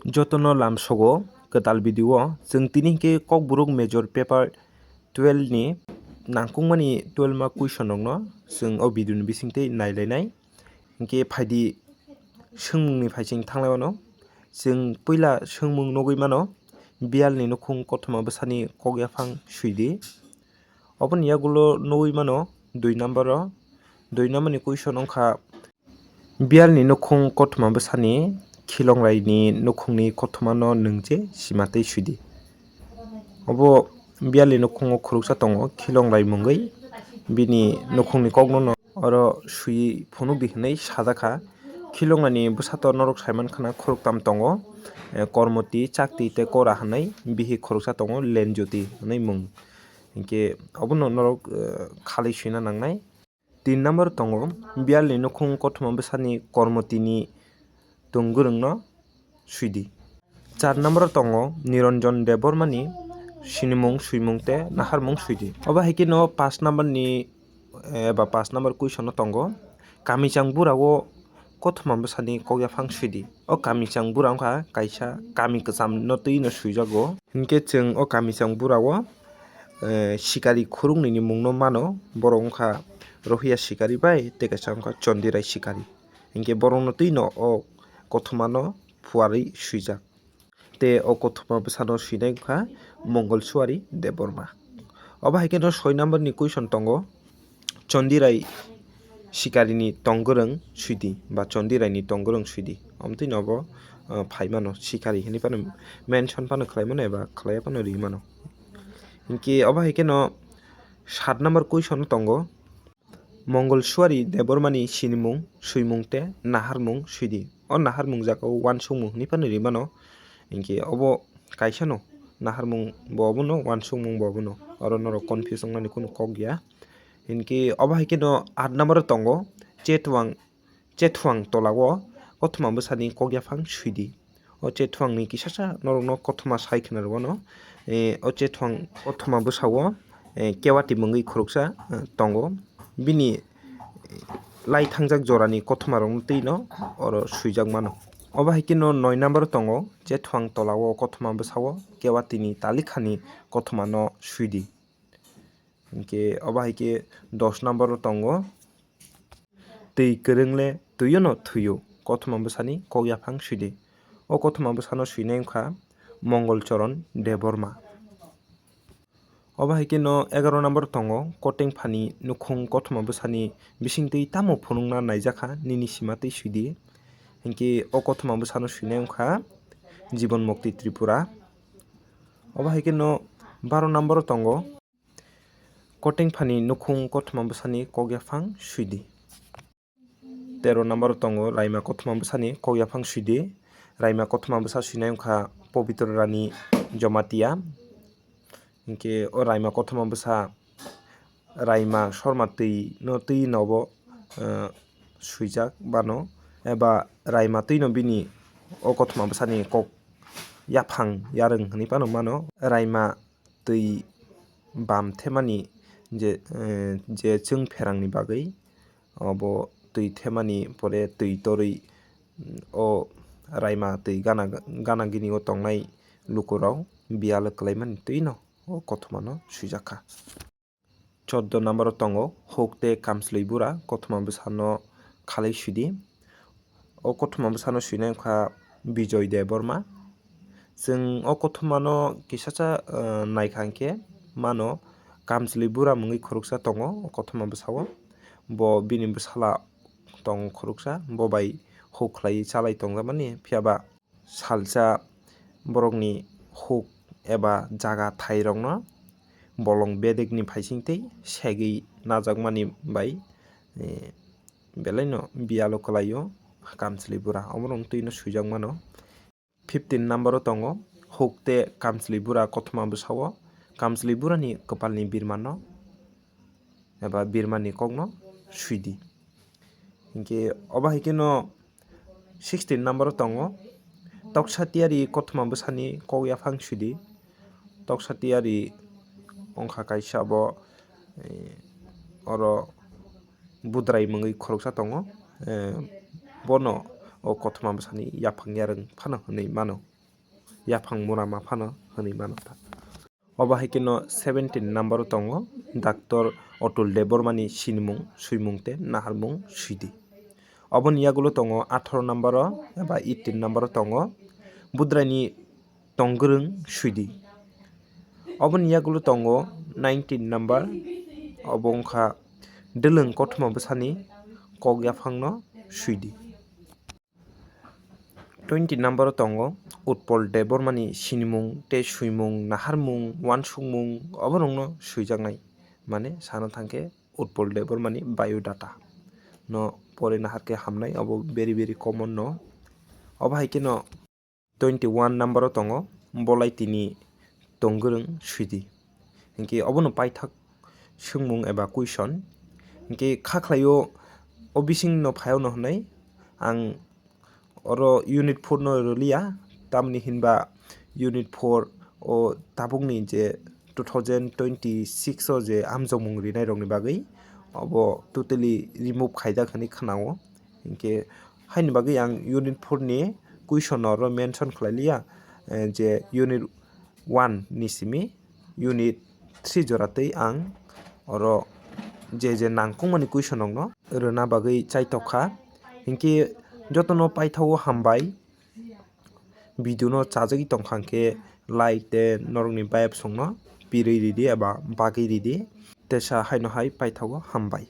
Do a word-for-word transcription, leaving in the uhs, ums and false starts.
Jotono lamsogo kwtal video o chwng tini hinkhe Kokborok major paper twelve ni nangkukmani twelve ma question rokno chwng o video ni bisingtwi nailainai. Hinkhe phaidi swngmungni phaising thanglai mano. Chwng puila swngmung nugwi mano, biyalni nukhung kothoma bwsani kok yaphang swidi. Oboni yagulo nugwi mano dui number o. Dui number ni question wngkha, biyalni nukhung kothoma bwsani khilongraini nukhungni kothomano nwng je sima tei swidi. Obo biyalni nukhungo khoroksa tongo, khilongrai mungwi bini nukhungni kokno no oro swiwi phunukdi hwnwi sajakha. Khilongraini bwsato norok saimankha na khoroktam tongo, eh, Kormoti, Chakti tei Kora hwnwi, bihik khoroksa tongo Lenjoti hwnwi mung. Hinkhe obono norok, eh, khalwi swina nangnai. Tin number tongo, biyalni nukhung kothoma bwsani Kormotini tongwrwngno swidi. Char number tongo, Niranjan Debbarmani sinimung, swimung tei naharmung swidi. Obo hai kheno paanch number ni, eh, eba paanch number question no tongo, Kamichang bura o kothoma bwsani kok yaphang swidi. O Kamichang bura wngkha kaisa kami kwcham no twi no swijago. Hinkhe chwng o Kamichang bura o, eh, sikari khurungnwi ni mung no mano. Borok wngkha Rohiya sikari bai tei kaisa wngkha Chondirai sikari. Hinkhe borok no twi no o kothoma no phuarwi swijak. Tei o kothoma bwsano swinai wngkha Mongol Suari Debbarma. Obo hai kheno soi number ni question tongo, Chondirai sikarini tongwrwng swidi ba Chondirai ni tongwrwng swidi. Omtwi no obo, uh, phai mano, sikari hinwi phano mention phano khlai mano eba khlaiya phano ri mano. Hinkhe obo hai kheno sat number question tongo, Mongol Suari Debbarmani sinimung, swimung tei naharmung swidi. O naharmung jagao uansukmung hwnwi phano ri mano. Hinkhe obo kaisa no naharmung bo obono, uansukmung bo obono. Oro norok confuse wngnani kunu kok ya. Hinkhe obo hai kheno aat number o tongo, Chetwang, Chetwang tola o kothoma bwsani kok yaphang swidi. O Chetwangni kisasa norokno kothoma sai khna rwano. Eh, o Chetwang kothoma bwsao, eh, Kewati mungwi khoroksa, eh, tongo. Bini, eh, lai thangjak jorani kothoma rokno twi no oro swijak mano. Obo hai kheno noi number o tongo, Chetwang tola o kothoma bwsao Kewatini talikhani kothoma no swidi. Hinkhe obo hai khe dos number o tongo, Twi kwrwng le twi-o no thwi-o, kothoma bwsani kok yaphang swidi. O kothoma bwsano swinai wngkha Mongol Choron Debbarma. Obo hai kheno egaro number tongo, Kotengphani nukhung kothoma bwsani bisingtwi tamo phunukna naijakha nini sima twi swidi. Hinkhe o kothoma bwsano swinai wngkha Jibon Mukti Tripura. Obo hai kheno baro number tongo, Kotengphani nukhung kothoma bwsani kok yaphang swidi. Tero number o tongo Raima kothoma bwsani kok yaphang swidi. Raima kothoma bwsa swinai wngkha Pobitro Rani Jamatia. Hinkhe o Raima kothoma bwsa Raima Sorma twi no twi nobo, eh, swijak bano, eba Raima twi no bini o kothoma bwsani kok yaphang yarwng hwnwi phano mano. Raima twi bam themani je, eh, je chwng pherangni bagwi, obo twi themani pore twi torwi, mm, o Raima twi gana, gana gini o tongnai lukurok biyalo kwlaimani twi no o kothoma no swijak kha. Chordo number o tongo Huk tei Kamchlwi Bura, kothoma bwsano khalai swidi. O kothoma bwsano swinai wngkha Bijoy Debbarma. Chwng o kothomano kisacha, eh, naikha hinkhe mano Kamchlwi Bura mungwi khoroksa tongo o kothoma bwsao. Bo bini bwsala tong khoroksa, bo bai huk khlaiwi chalai tongjakmani, phiya ba salsa borokni huk eba jaga thairokno bolong bedekni phaising tei segwi najakmani bai, eh, belaino biyalo kwlaio Kamchlwi Bura, omo rok twi no swijak mano. Fifteen number o tongo Huk tei Kamchlwi Bura kothoma bwsao Kamchlwi Burani kwpalni birmano eba birmani kokno swidi. Hinkhe obo hai kheno sixteen number o tongo Toksa Tiyari kothoma bwsani kok yaphang swidi. Toksa Tiyari wngkha kaisa bo, eh, oro budrai mungwi khoroksa tongo, eh, bono o kothoma bwsani yaphang yarwng phano hwnwi mano. yaphang mura ma phano hwnwi mano ta. Obo hai kheno seventeen number o tongo Doctor Atul Debbarma ni sinimung, swimung tei naharmung swidi. Oboni yagulo tongo atharo number o eba eighteen number o tongo Budrai ni tongwrwng swidi. Oboni yagulo tongo nineteen number, obo wngkha Dwlwng kothoma bwsani kok yaphangno swidi. Twenty number o tongo Utpal Debbarma ni sinimung tei swimung, naharmung, uansukmung, oborokno swijaknai. Mane sana thangkhe Utpal Debbarma ni biodata no pore naharkhe hamnai, obo very very common no. Obo hai kheno twenty one number o tongo Bolaitini tongwrwng swidi. Hinkhe obono paithak swngmung eba question. Hinkhe kha khlaio o bisingno phaio no hwnwi ang oro unit four no rwliya, tamni hinba unit four o tabukni je two thousand twenty six o je amjokmung rinairokni bagwi obo totally remove khaijak hwnwi khnao. Hinkhe haini bagwi ang unit four ni question no oro mention khlailiya, eh, je unit one ni simi unit three jora tei ang oro je je nangkukmani question rokno rwna bagwi chaitokha. Hinkhe jotono paithao hambai. Video no chajagwi tongkha hinkhe like tei norokni bayapsongno pirwi ridi eba bagwi ridi. Tesa haino hai paithago hambai.